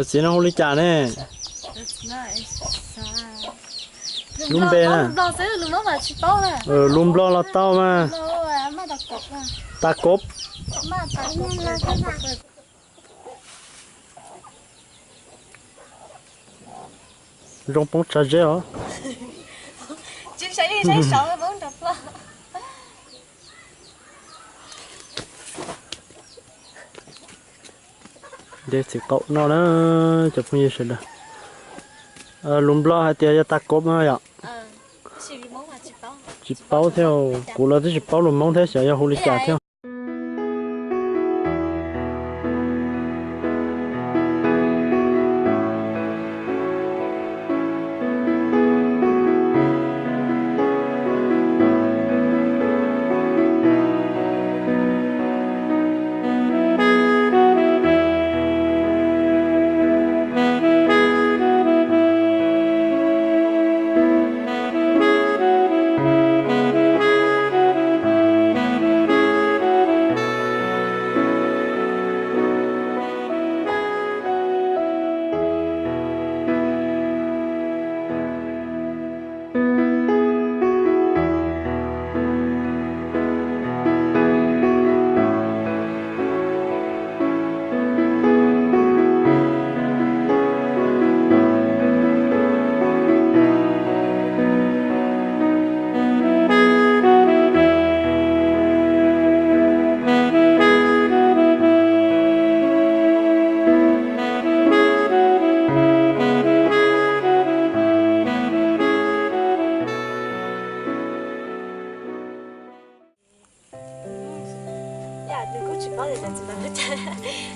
Cov txiv no hu li cas ne? Lub npe na? Lus Nplog los tau mas. Ta kob. Zoo poob tsa zeb os. De txiv qaub no na, cov phooj ywg sawv daws. Lus Nplog hais tias yog ta kob no yom? Tsis paub thiab, kuv los twb tsis paub lus Hmoob thiab xyov yog hu li cas thiab.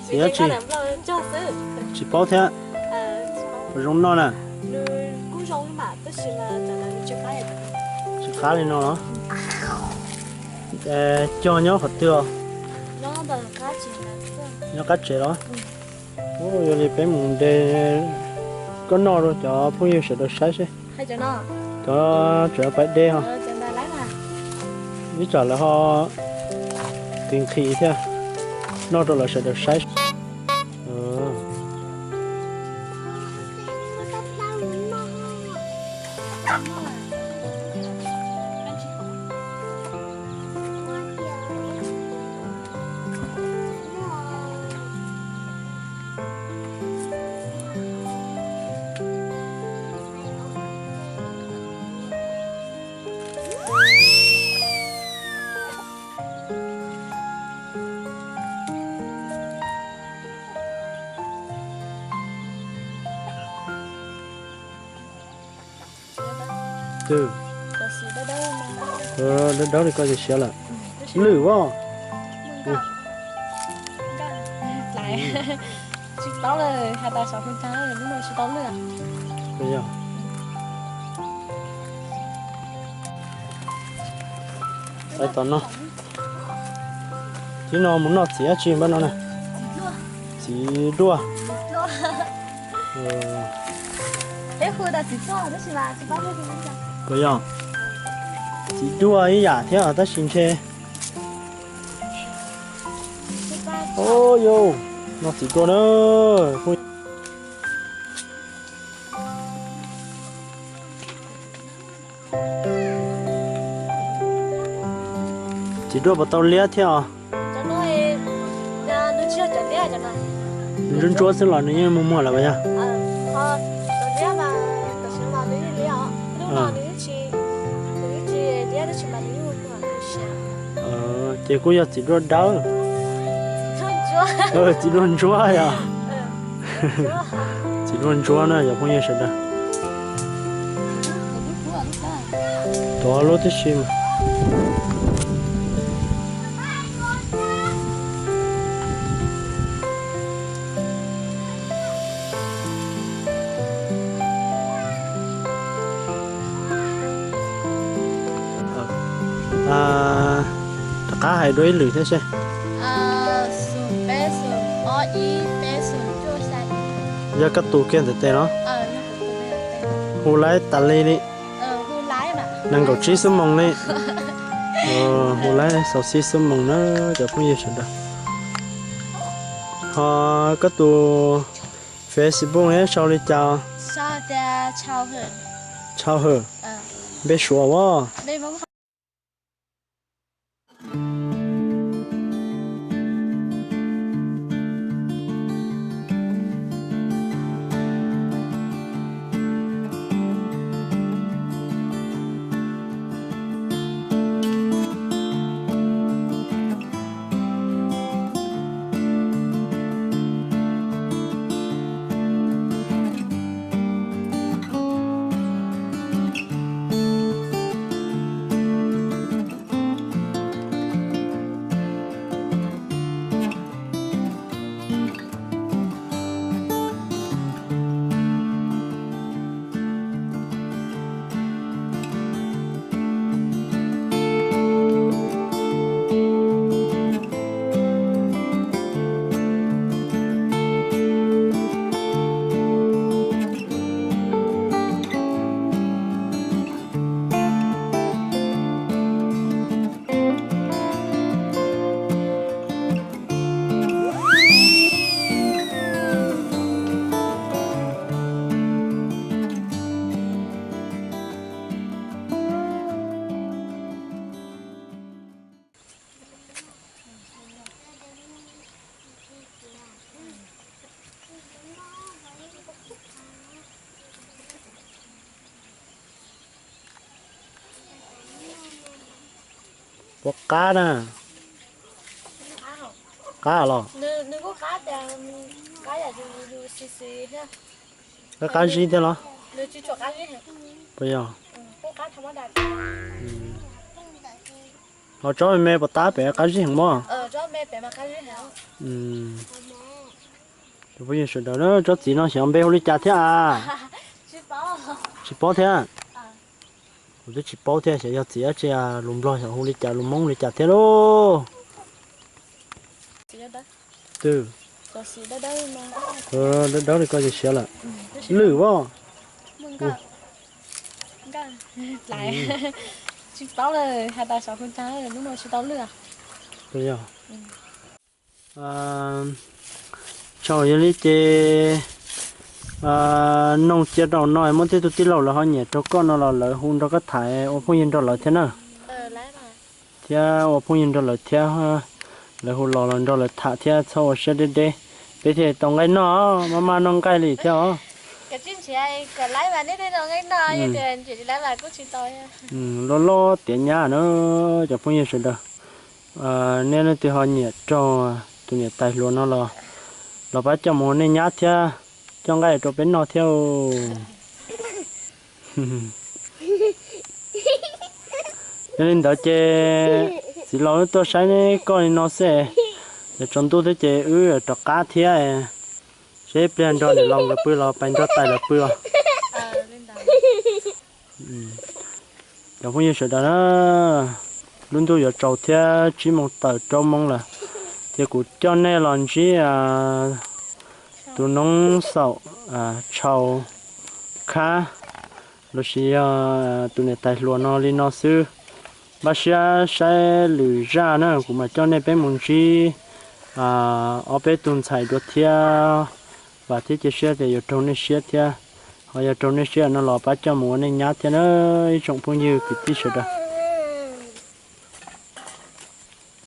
Txiv dab tsi? Tsis paub thiab. Zoo noj na. Tsis qab li no los? Cog nyob qhov twg os? Nyob qab tsev los? Ub, yog li peb mus de koj noj rau cov phooj ywg sawv daws saib seb. Cov tseem pais de ho. Ib tsam lawv ho tiv nqhis thiab, noj rau lawv sawv daws saib. Dawb dawb li koj ces siav lawm. Lwj as. Peb tom no, tib no mus noj txiv dab tsi npab no na? Txiv duaj. Puas yog? Txiv duaj ib yam thiab tab sis ntshe, o yus, noj txiv duaj na. Txiv duaj puas tau liab thiab os? Ntsuab ntsuab xwb los nws yeej muag muag lawm puas yog? Ces kuj yog txiv duaj dawb. Txiv duaj ntsuab yog. Txiv duaj ntsuab na cov phooj ywg sawv daws. Tuav lub tib si mas. Rov qab hais dua ib lwm thiab seb. Yog koj tus kiag ntawm tes no. Hu laib tas li li. Nees nkaum tsib xuab moos li. Hu laib xaus xib xuab moos na cov phooj ywg sawv daws. Ho koj tus Facebook sau li cas? Tshau Hawm. Npe Suav as? Puas qab na? Qab los? Qab qab zib thiab los? Puas yog? Ho tsob me me puas qab pem, qab zib heev mog? Cov phooj ywg sawv daws na, tsob txiv no xyov npe hu li cas thiab a? Tsis paub thiab. Kuv twb tsis paub thiab, xyov yog txiv dab tsi, lus Nplog xyov hu li cas, lus Hmoob hu li cas thiab lauj. Twb dawb dawb li ko ces siav lawm. Lwj as? Tsis paub lawm, hais tas saum hu tag lub no tsis tau lwj. Tsaug, yog li ces noog cia rau no, muaj tej tug tij laug lawv ho nyiam rau koj no los lawv hu nrog koj tham ua phooj ywg nrog lawv thiab na. Thiab ua phooj ywg nrog lawv thiab, lawv hu los los nrog lawv tham thiab txhob ua siab deb deb. Peb thiaj tau nqaij noj, maj maj noj nqaij li thiab os. Loj loj tiav nyab na, cov phooj ywg sawv daws. Nej leej twg ho nyiam raug tus niam tais hluas no los, los pab coj mus ua nej nyab thiab, coj nqaij rau peb noj thiab. Yog li ntawd ces txiv laus wb tuaj saib koj li no xwb, yog tsaus ntuj thiab ces wb rov qab thiab, seb pliag nrog niam laus nkawd pw los pais nrog tais lawv pw os. Cov phooj ywg sawv daws na, lub ntuj yuav tsaus thiab, tsib moos tawm rau moos lawm, ces kuv coj nej los ntsib tus noob xaum Tshau Khab lossis yog tus niam tais hluas no li no xwb. Npaj siab saib lwm zaj na kuv mam coj nej peb mus ntsib ob peb tug ntxhais dua thiab. Vam thiab cia siab tias yuav raug nej siab thiab, ho yog raug nej siab no los pab coj mus ua nej nyab thiab na, ib tsoom phooj ywg kwv tij sawv daws.